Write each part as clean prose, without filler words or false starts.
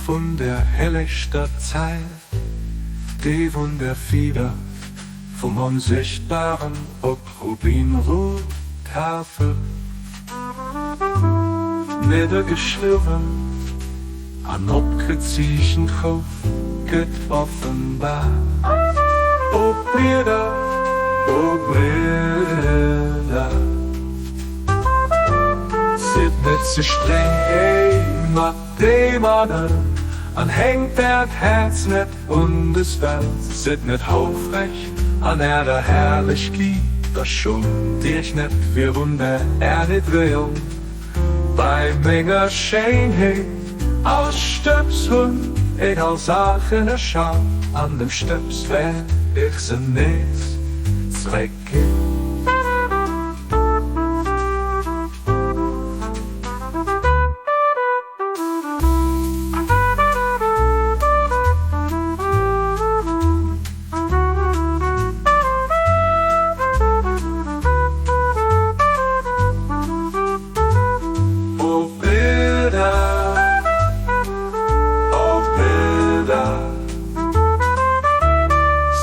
vun der hellegster Zeil, déi vun der Fieder vum Onsichtbaren op Rubinrout Tafel niddergeschriwwen an opgezeechent gouf, gëtt offenbar. O Brieder, o Brieder, sidd net ze streng ee mat deem aneren an hänkt äert Häerz net un des Welt. Sidd net houfreg an ärer Herrlechkeet a schummt iech net virun der Erniddregung. Bei menger Schéinheet als Stëbs hunn ech all Saachen erschaf, an dem Stëbs wäert ech se nees zréckginn. O Bridder, o Bridder,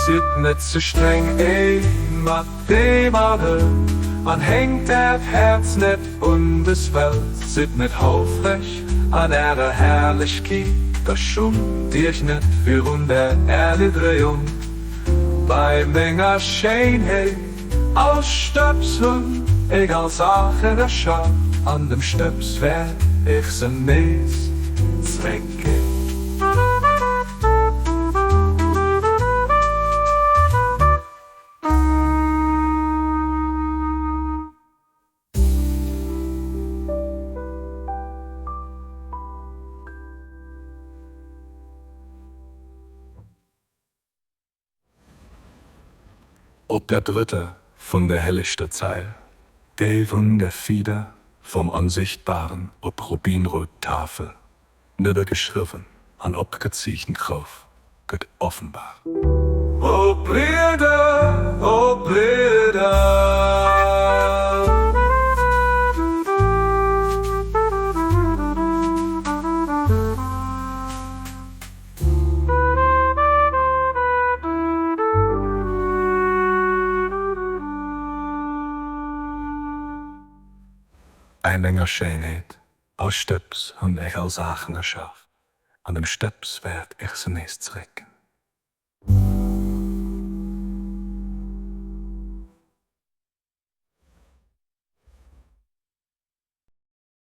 sidd net ze streng ee mat deem aneren an hänkt äert Häerz net un des Welt. Sidd net houfreg an ärer Herrlechkeet a schummt iech net virun der Erniddregung bei menger Schéinheet. Als Stëbs hunn ech all Saachen erschaf, an dem Stëbs wäert ech se nees zréckginn. Op der drëtter vun der hellegster Zeil, déi vun der Fieder vum Onsichtbaren op rubinrout Tafel niddergeschriwwen an opgezeechent gouf, gëtt offenbar. O Brieder, o Brieder! Bei menger Schéinheet aus Stëbs hunn ech all Saachen erschaf, an dem Stëbs wäert ech se nees zeréckginn.